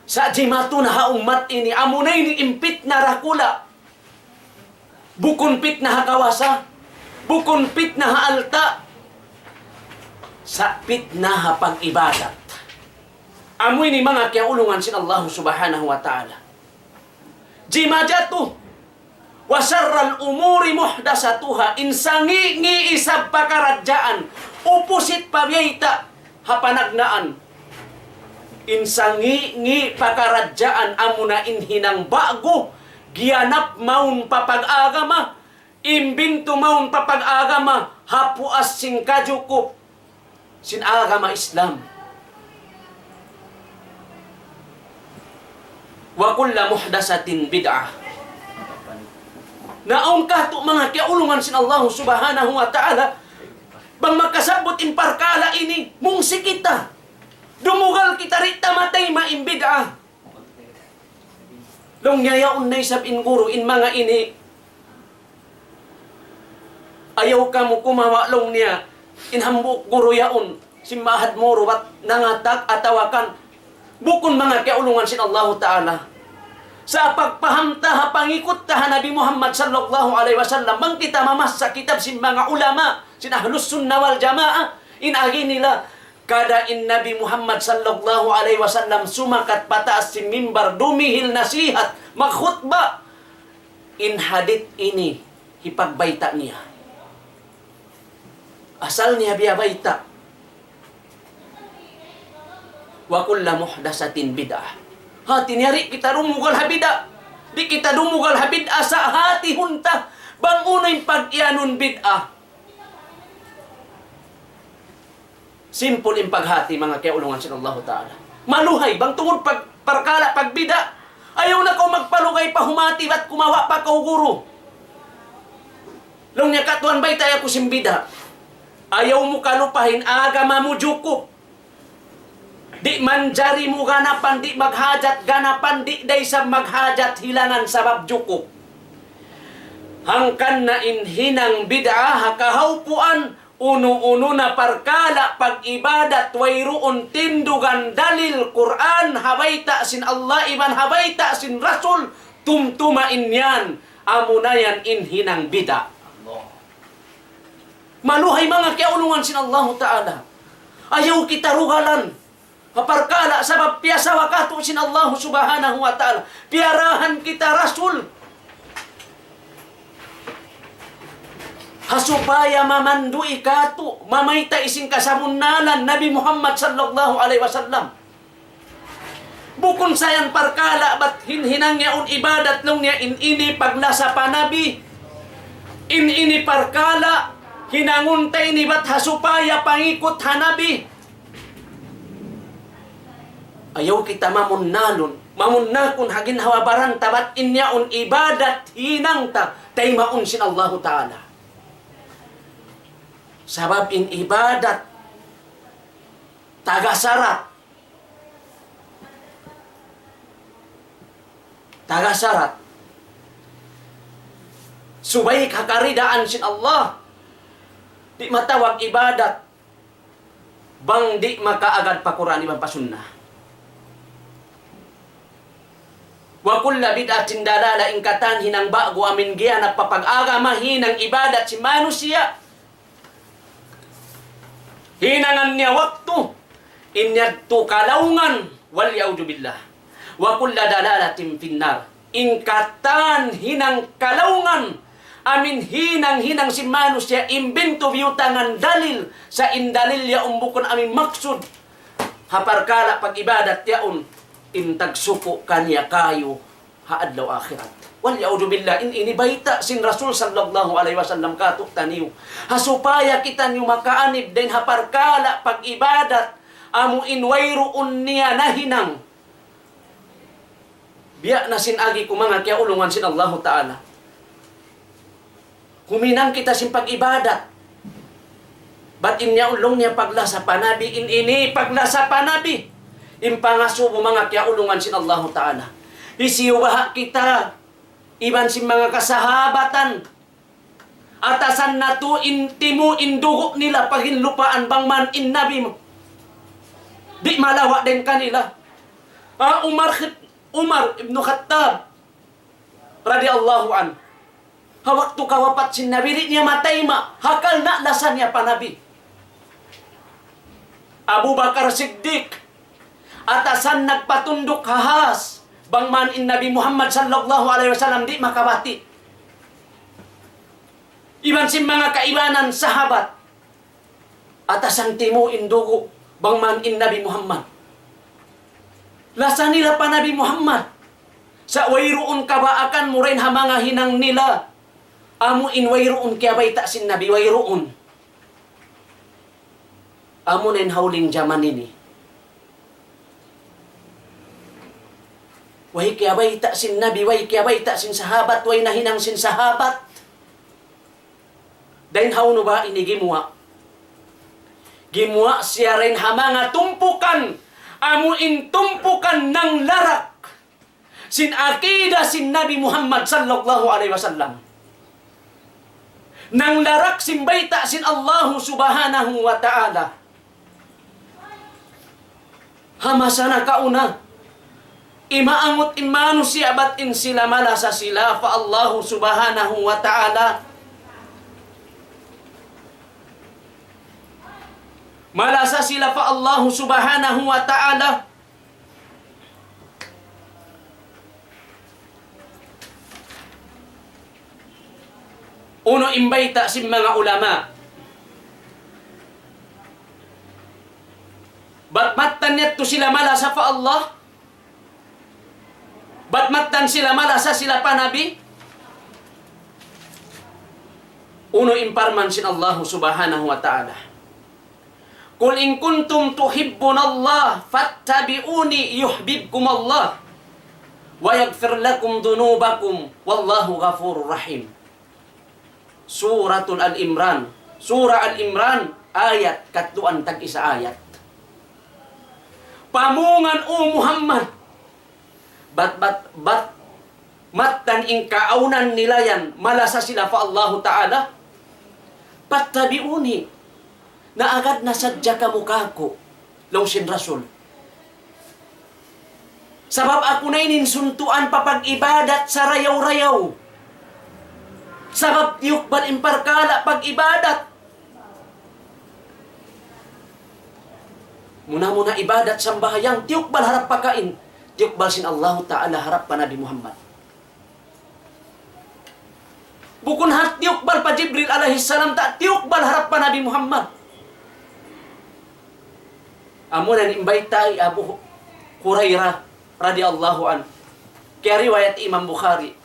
Sa' jimatu na ha ummat ini, amuna ini in pitna dakula'. Bukun pitna ha kawasa, bukun pitna ha alta', sa' pitna ha pag-ibadat. Amu ini manga kiyaulungan sin Allah Subhanahu wa Ta'ala. Jimatu. وشر الأمور محدثاتها. In sangi'-ngi' isab pakaradjaan. Opposite pa biyayta' ha panagnaan. In sangi'-ngi' pakaradjaan amuna in hinang ba'gu, giyanap mawn pa pag-agama, imbintu mawn pa pag-agama, ha puas sin kajukup sin agama Islam. وكل محدثة بدعة. Na awn katu' manga kiyaulungan sin Allah Subhanahu wa Ta'ala, bang makasabbut in parkala' ini, mungsi kita. Dumugal kita di' ta matayma' in bid'ah. Laung niya yaun na isab in guru, in manga ini, ayaw kamu kumawa' laung niya, in hambuuk guru yaun, sin mahad muru bat nangatak atawa kan, bukun manga kiyaulungan sin Allahu Ta'ala. Sa' pagpaham ta ha pangikut ta ha Nabi Muhammad sallallahu alayhi wasallam, bang kita mamassa kitab sin manga ulama, sin Ahlus Sunnah wal Jamaah, in agi nila, kada in Nabi Muhammad sallallahu alayhi wasallam sumakat pataas sin mimbar, dumihil nasihat, magkhutba. In hadith ini hipagbayta' niya. Asal niya biyabayta'. وكل محدثة بدعة. Hati niya di' kita dumugal ha bid'ah. Di' kita dumugal ha bid'ah sa' hatihun ta. Bang unu in pag-iyanun bid'ah. Simple in paghati, manga kiyaulungan sin Allahu Ta'ala. Maluhay, bang tungud pag, parkala' pagbida'. Ayaw na kaw magpalugay pa humati, bat kumawa' pa kaw guru. Laung niya, katuan, baytai aku sin bida'. Ayaw mu kalupahi in agama mu jukup. Di' manjari mu ganapan, di' maghajat ganapan, di' da isab maghajat hilangan sabab jukup. Hangkan na in hinang bid'ah ha kahawpuan, unu-unu na parkala' pag-ibadat wayruun tindugan dalil Qur'an, ha bayta' sin Allah iban ha bayta' sin Rasul, tumtuma in yan, amuna yan in hinang bid'ah. Maluhay manga kiyaulungan sin Allahu Ta'ala. Ayaw kita rugalan. Ha parkala' sabab piyasawa katu' sin Allahu Subhanahu wa Ta'ala. Piyarahan kita Rasul. Ha supaya mamandu'i katu', mamayta' sin kasabunnalan Nabi Muhammad sallallahu alayhi wasallam. Bukun sa yan parkala' bat hinhinang yaun ibadat laung niya in ini paglasa pa Nabi. In ini parkala' hinangun ta ini bat ha supaya pangikut ha Nabi. Ayaw kita mamunnalun, mamunnakun ha ginhawa-baran ta bat in yaun ibadat hinang ta, taymaun sin Allahu Ta'ala. Sabab in ibadat, taga sarat. Taga sarat. Subay ha karidaan sin Allah. Di' matawag ibadat bang di' makaagad pa Qur'an iban pa Sunnah. وكل بدعة ضلالة, in katan hinang ba'gu amin giyanap pa pag-agama, hinang ibadat sin manusiya'. Hinangan niya waktu, in yadtu kalaungan, والعياذ بالله. وكل ضلالة في النار. In katan hinang kalaungan, amin hinang-hinang sin manusiya', imbintu biyutangan dalil, sa' in dalil yaun bukun amin maksud ha parkala' pag-ibadat yaun, in tagsuku' kaniya kayu ha adlaw akhirat. والعياذ بالله, in ini bayta' sin Rasul sallallahu alayhi wasallam kātu'niyu. Ha supaya kitaniyu makaanib dayn ha parkala' pag-ibadat, amu in wayruun niya nahinang. Biya' na sin agi ku manga kiyaulungan sin Allahu Ta'ala. Huminang kita sin pag-ibadat. Bat in yaun laung niya paglasa pa Nabi, in ini paglasa pa Nabi. In pangasubu manga kiyaulungan sin Allahu Ta'ala. Hisiyu baha' kita, iban sin manga kasahabatan. Atasan natu' in timu' in dugu' nila pa ginlupaan bang man in Nabi mu. Di' malawa' dayn kanila. Ah, Umar Khit-, Umar ibn Khattab radiyallahu anhu. Ha waktu kawapat sin Nabi, di' niya matayma', hakal na lasa niya pa Nabi. Abu Bakar Siddiq, atasan nagpatunduk ha has, bang man in Nabi Muhammad sallallahu alayhi wasallam di' makabati'. Iban sin manga kaibanan sahabat, atasan timu' in dugu', bang man in Nabi Muhammad. Lasa nila pa Nabi Muhammad. Sa' wayruun kabaakan mu dayn ha manga hinang nila. Amu in wayruun kiyabayta' sin Nabi, wayruun. Amu na in ha huling jaman ini. Way kiyabayta' sin Nabi, way kiyabayta' sin sahabat, way nahinang sin sahabat. Dayn hawnu ba ini gimuwa'? Gimuwa' siya dayn ha manga tumpukan, amu in tumpukan nanglarak sin akida sin Nabi Muhammad sallallahu alayhi wasallam. Nanglarak sin bayta' sin Allahu subhanahu wa ta'ala. Ha masa nakauna, imaangut in manusiya' bat in sila malasa sila pa Allahu subhanahu wa ta'ala. Malasa sila pa Allahu subhanahu wa ta'ala. Unu in bayta' sin manga ulama. Bat mattan yadtu sila malasa pa Allah. Bat mattan sila malasa sila pa Nabi. Unu in parman sin Allahu subhanahu wa ta'ala. قل إن كنتم تحبون الله فاتبعوني يحببكم الله ويغفر لكم ذنوبكم والله غفور رحيم. Suratul Al Imran. Surah Al Imran, ayat katluan tag-isa ayat. Pamungan, O Muhammad, bat, bat, bat, mattan in kaawnan nila yan, malasa sila pa Allahu Ta'ala. Fattabi'uni. Naagad na sadja kamu kāku', laung sin Rasul. Sabab aku na ini in suntuan pa pag-ibadat sarayaw-rayaw. Sabab tiyukbal in parkala' pag-ibadat. Muna-muna ibadat sambahayang, tiyukbal harap pa kain, tiyukbal sin Allahu Ta'ala harap pa Nabi Muhammad. Bukun hat tiyukbal pa Jibril alayhi salam, ta' tiyukbal harap pa Nabi Muhammad. Amuna in baytai Abu Hurairah radiyallahu anhu. Kiyariwayat Imam Bukhari.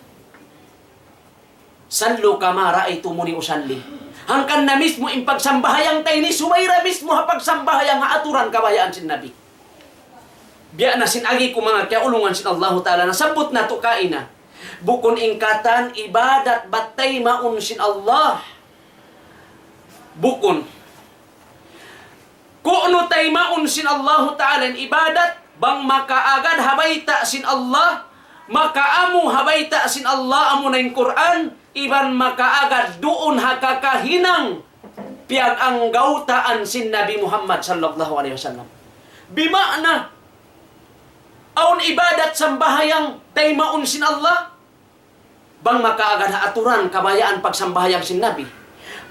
صلوا كما رأيتموني أصلي. Hangkan na mismo in pagsambahayang ta ini, subay da mismo ha pagsambahayang ha aturan kabayaan sin Nabi. Biya' na sin agi ku manga kiyaulungan sin Allahu Ta'ala, nasabbut natu' kaina. Bukun in katan ibadat bat taymaun sin Allah. Bukun. Ku'nu taymaun sin Allahu Ta'ala in ibadat, bang makaagad ha bayta' sin Allah, makaamu ha bayta' sin Allah, amuna in Qur'an, iban makaagad duun ha kakahinang piyag-anggawtaan sin Nabi Muhammad sallallahu alayhi wasallam. Bima'na, awn ibadat sambahayang taymaun sin Allah, bang makaagad ha aturan kabayaan pagsambahayang sin Nabi.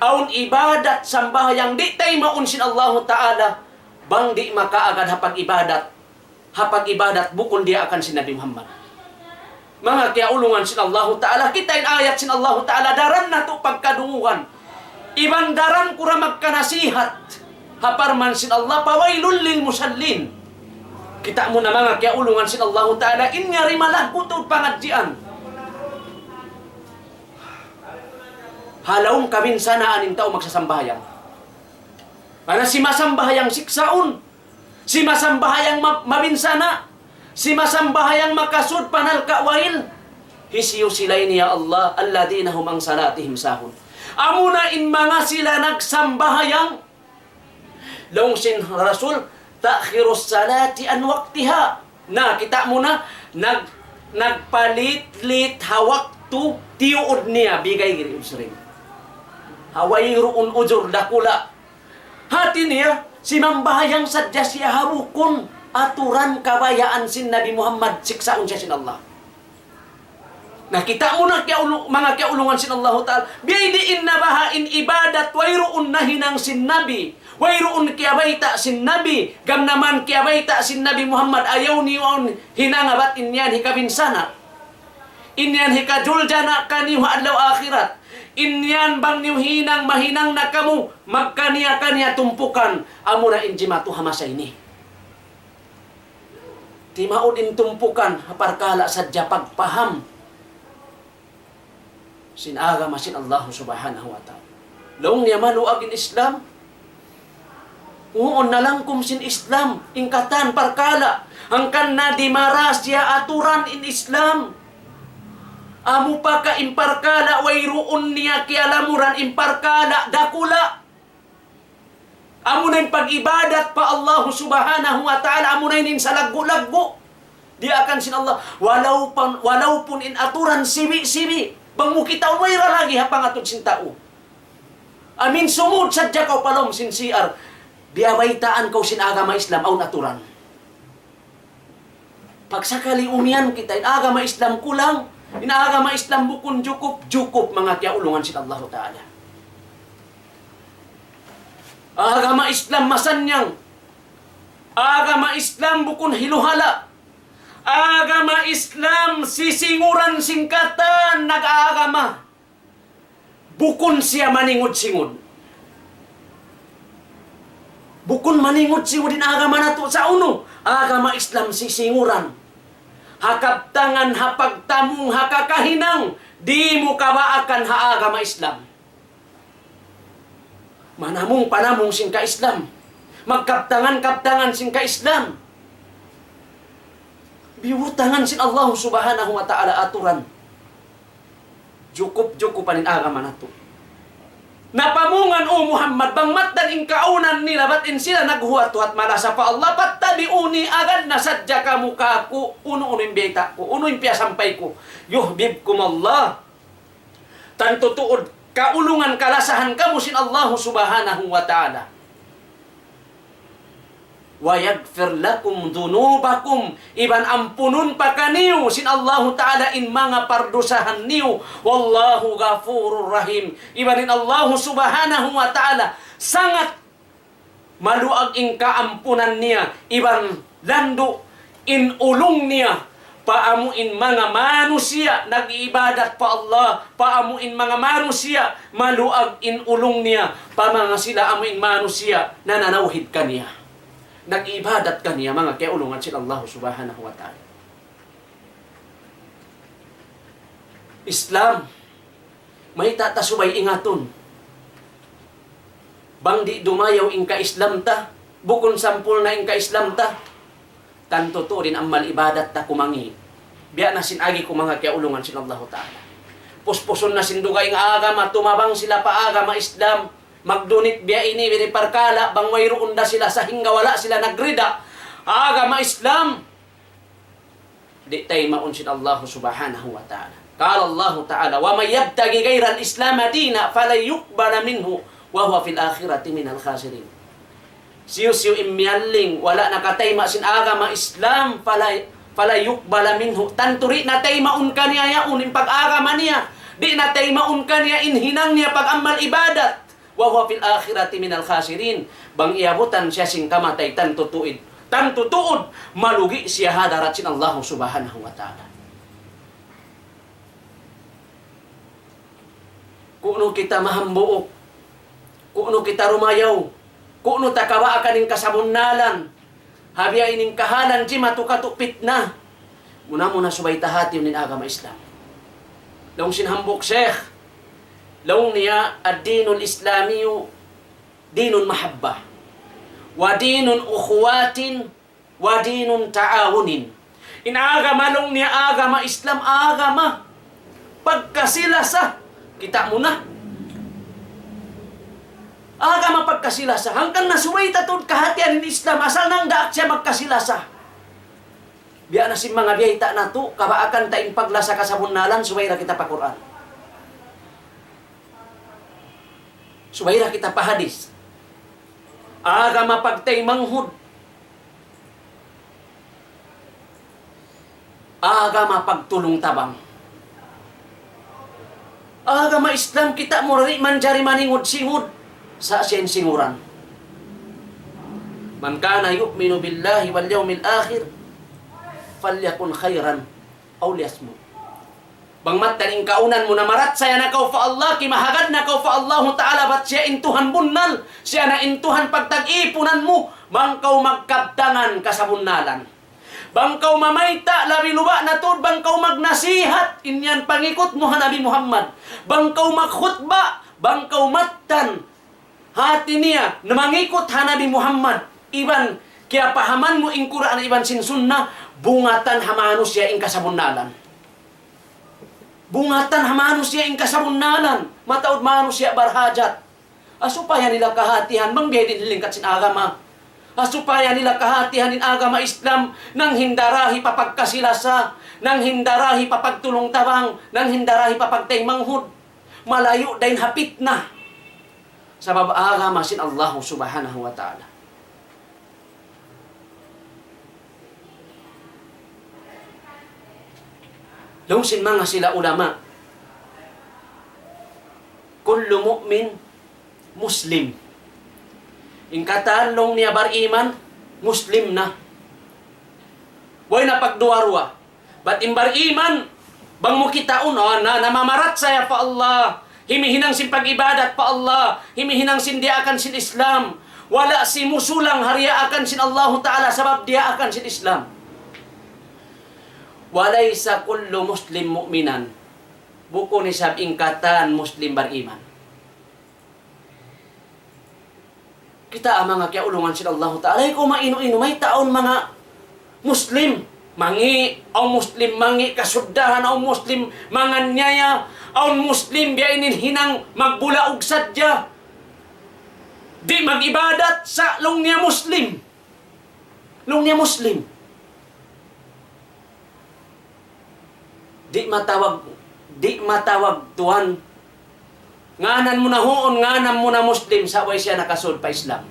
Awn ibadat sambahayang di' taymaun sin Allahu Ta'ala, bang di' makaagad ha pag-ibadat, ha pag-ibadat bukun diyaakan sin Nabi Muhammad. Manga kiyaulungan sin Allahu Ta'ala, kita' in ayat sin Allahu Ta'ala, daran natu' pagkadungugan. Iban daran ku ra magkanasihat. Ha parman sin Allah, فويل للمصلين. Kita' mu na manga kiyaulungan sin Allahu Ta'ala, in yari malaggu' tuud pangadjian. Ha lawm kabinsanaan in tau magsasambahayang. Mana simasambahayang siksaun, simasambahayang ma-, mabinsana', simasambahayang makasud panalka' wail. Hisiyu sila ini ya Allah, الذين هم عن صلاتهم ساهون. Amuna in manga sila nagsambahayang, laung sin Rasul, تأخير الصلاة عن وقتها. Na, kita' mu na, nag-, nagpalit-lit ha waktu, tiyuud niya, بغير عذر. Ha wayruun ujur dakula'. Hati niya, simambahayang sadja siya ha bukun aturan kabayaan sin Nabi Muhammad, siksaun siya sin Allah. Na, kita' mu na kiyaulu-, manga kiyaulungan sin Allahu Ta'ala. Biya' diin na baha' in ibadat wayruun nahinang sin Nabi. Wayruun kiyabayta' sin Nabi. Gam naman kiyabayta' sin Nabi Muhammad, ayaw niyu awn hinanga bat in yan hikabinsana'. In yan hikajuljana' kaniyu ha adlaw akhirat. In yan bang niyu hinang mahinang na kamu, magkaniya-kaniya tumpukan, amuna in jimatu ha masa ini. Timaud in tumpukan, ha parkala' sadja pagpaham sin agama sin Allah Subhanahu wa Ta'ala. Laung niya maluag in Islam. Huun nalangkum sin Islam, in katan parkala', hangkan na dimara siya aturan in Islam. Amu pa ka in parkala', wayruun niya kiyalamuran in parkala', dakula'. Amuna in pag-ibadat pa Allah Subhanahu wa Ta'ala, amuna in salaggu'-laggu'. Diyaakan sin Allah, walaupun, walaupun in aturan sibi'-sibi', bang mu kitaun way ra lagi' ha pangatud sin tau. Amin sumud sadja kaw pa lawm sin C R, biyabaytaan kaw sin agama Islam, awn aturan. Pagsakali umiyan kita, in agama Islam kulang, in agama Islam bukun jukup, jukup manga kiyaulungan sin Allahu Ta'ala. Agama Islam masannyang. Agama Islam bukun hiluhala'. Agama Islam sisinguran sin katan nag-aagama. Bukun siya maningud-singud. Bukun maningud-singud in agama natu' sa' unu. Agama Islam sisinguran. Ha kabtangan, ha pagtamung, ha kakahinang, di' mu kabaakan ha agama Islam. Manamung-panamung sin ka-Islam. Magkabtangan-kabtangan sin ka-Islam. Biyutangan sin Allah Subhanahu wa Ta'ala aturan. Jukup-jukupan in agama natu'. Napamungan, O Muhammad, bang mattan in kaawnan nila, bat in sila naghuwat-huwat malasa pa Allah, فاتبعوني, agad na sadja kamu kāku', unu-unu in biyayta' ku, unu in piyasampay ku. يحببكم الله. Tantu tuud, kaulungan kalasahan kamu sin Allahu Subhanahu wa Ta'ala. ويغفر لكم ذنوبكم, iban ampunun pa kaniyu sin Allahu Ta'ala in manga pardusahan niyu. والله غفور رحيم. Iban in Allahu Subhanahu wa Ta'ala sangat maluag in kaampunan niya, iban landu' in ulung niya pa amu in manga manusiya' nag-iibadat pa Allah, pa amu in manga manusiya' maluag in ulung niya pa manga sila amu in manusiya' nananawhid kaniya, nag-iibadat kaniya, manga kiyaulungan sin Allah Subhanahu wa Ta'ala. Islam, mayta' ta subay ingatun? Bang di' dumayaw in ka-Islam ta, bukun sampurna' in ka-Islam ta, tantu tuud in amal ibadat ta kumangi'. Biya' na sin agi ku manga kiyaulungan sin Allahu Ta'ala. Puspusun na sin dugaing agama, tumabang sila pa agama Islam. Magdunit biya' ini, bini parkala', bang wayruun da sila sahingga wala' sila nagrida. Agama Islam. Di' taymaun sin Allah Subhanahu wa Ta'ala. قال الله تعالى: ومن يبتغ غير الإسلام دينا فلن يقبل منه وهو في الآخرة من الخاسرين. Hisiyu-siyu in miyalling, wala' nakatayma' sin agama Islam, فلا، فلن يقبل منه. Tantu di' na taymaun kaniya yaun in pag-agama niya. Di' na taymaun kaniya in hinang niya pag-amal ibadat. وهو في الآخرة من الخاسرين. Bang iyabutan siya sin kamatay, tantu tuud. Tantu tuud, malugi siya ha hadarat sin Allah Subhanahu wa Ta'ala. Ku'nu kita mahambuuk, ku'nu kita rumayaw, ku'nu ta kabaakan in kasabunnalan, ha biya' ini in kahalan jimatu katu' pitna. Muna-muna subay ta hati in agama Islam. Laung sin hambuuk sheikh, laung niya, الدين الإسلامي دين محبة ودين أخوة ودين تعاون. In agama laung niya agama Islam, agama pagkasi-lasa. Kita' mu na. Agama pagkasi-lasa. Hangkan na subay ta tuud kahatihan in Islam, asal nang daak siya magkasi-lasa. Biya' na sin manga biyayta' natu', kabaakan ta in paglasa kasabunnalan, subay da kita pa Qur'an. Subay da kita pa hadith. Agama pagtaymanghud. Agama pagtulung-tabang. Agama Islam kita' mu di' manjari maningud-singud. Sa' siya in singuran. من كان يؤمن بالله واليوم الآخر فليقل خيرا أو ليصمت. Bang mattan in kaunan mu namarachaya na kaw pa Allah, kimahagad na kaw pa Allahu Ta'ala, bat siya in Tuhan bunnal, siya na in Tuhan pagtag-ipunan mu, bang kaw magkabtangan kasabunnalan. Bang kaw mamayta', labi luba' na tuud, bang kaw magnasihat, in yan pangikut mu ha Nabi Muhammad. Bang kaw magkhutba, bang kaw mattan, hati niya, na mangikut ha Nabi Muhammad, iban kiyapahaman mu in Qur'an iban sin Sunnah, bungatan ha manusiya' in kasabunnalan. Bungatan ha manusiya' in kasabunnalan, mataud manusiya' barhajat. Ha supaya nila kahatihan, bang biya' diin in lingkat sin agama. Ha supaya nila kahatihan in agama Islam, nanghin darahi pa pagkasi-lasa, nanghin darahi pa pagtulung-tabang, nanghin darahi pa pagtaymanghud. Malayu' dayn ha pitna. Sabab agama sin Allahu Subhanahu wa Ta'ala. Laung sin manga sila ulama, كل مؤمن مسلم. In katan laung niya bariman, Muslim na. Way na pagduwa-ruwa. Bat in bariman, bang mu kitaun, oh, na, namamarachaya pa Allah, himihinang sin pag-ibadat pa Allah, himihinang sin diyaakan sin Islam, wala' simusulang ha diyaakan sin Allahu Ta'ala sabab diyaakan sin Islam. وليس كل مسلم مؤمنا. Bukun isab in katan Muslim bariman. Kita' manga kiyaulungan sin Allahu Ta'ala, ayaw kaw mainu-inu, mayta' awn manga Muslim mangi', awn Muslim mangi' kasuddahan, awn Muslim manganyaya, awn Muslim biya' ini in hinang magbulaug sadja. Di' mag-ibadat sa' laung niya Muslim. Laung niya Muslim. Di' matawag, di' matawag tuwan. Ngānan mu na huun, ngānan mu na Muslim, sa' way siya nakasud pa Islam.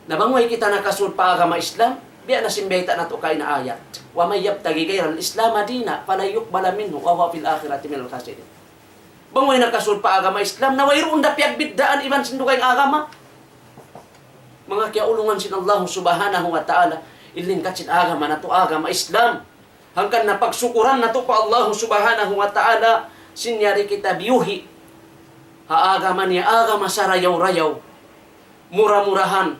Na bang way kita nakasud pa agama Islam, biya' na sin bayta' natu' kaina ayat. ومن يبتغ غير الإسلام دينا فلن يقبل منه وهو في الآخرة من الخاسرين. Bang way nakasud pa agama Islam, na wayruun da piyagbiddaan iban sin dugaing agama. Manga kiyaulungan sin Allah Subhanahu wa Ta'ala, in lingkat sin agama natu' agama Islam. Hangkan na pagsukuran natu' pa Allah Subhanahu wa Ta'ala, sin yari kita biyuhi' ha agama niya, agama sarayaw-rayaw, mura-murahan.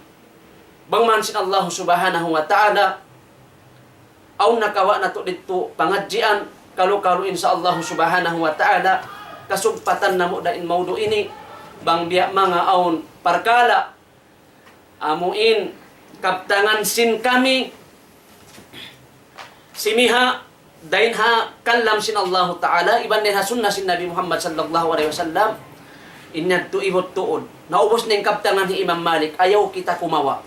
Bang man sin Allah Subhanahu wa Ta'ala, awn nakawa' natu' didtu pangadjian, kalu-kalu insya Allah Subhanahu wa Ta'ala, kasugpatan namu' da in mawdu' ini, bang biya' manga awn parkala', amu in kabtangan sin kami, simiha', dayn ha kalam sin Allahu Ta'ala, iban dayn ha sunna sin Nabi Muhammad sallallahu alayhi wasallam, in yadtu ihut tuud. Naubus na in kabtangan hi Imam Malik, ayaw kita kumawa'.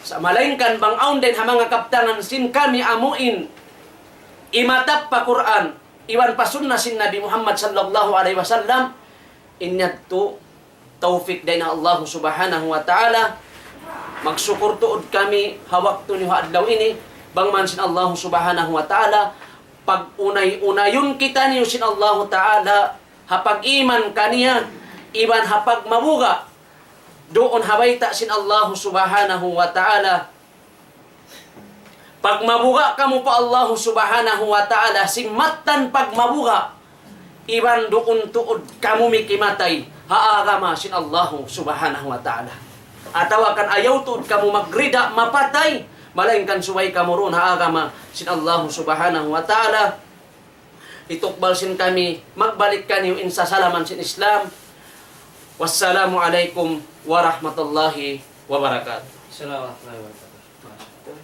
Sa' malaingkan bang awn dayn ha manga kabtangan sin kami amuin, imatap pa Qur'an, iban pa sunna sin Nabi Muhammad sallallahu alayhi wasallam, in yadtu tawfik dayn ha Allahu Subhanahu wa Ta'ala. Magsukur tuud kami ha waktu niyu ha adlaw ini, bang man sin Allahu Subhanahu wa Ta'ala, pag-unay-unayun kitaniyu sin Allahu Ta'ala, ha pag-iman kaniya, iban ha pagmabuga', duun ha bayta' sin Allahu Subhanahu wa Ta'ala. Pagmabuga' kamu pa Allahu Subhanahu wa Ta'ala, sin mattan pagmabuga', iban duun tuud kamu mikimatay ha agama sin Allahu Subhanahu wa Ta'ala. Atawa kan ayaw tuud kamu magrida mapatay, malaingkan subay kamu duun ha agama sin Allahu Subhanahu wa Ta'ala. Hitukbal sin kami, magbalik kaniyu in sasalaman sin Islam. Wassalamu alaykum warahmatullahi wabarakatuh. Assalamu alaykum warahmatullahi wabarakatuh.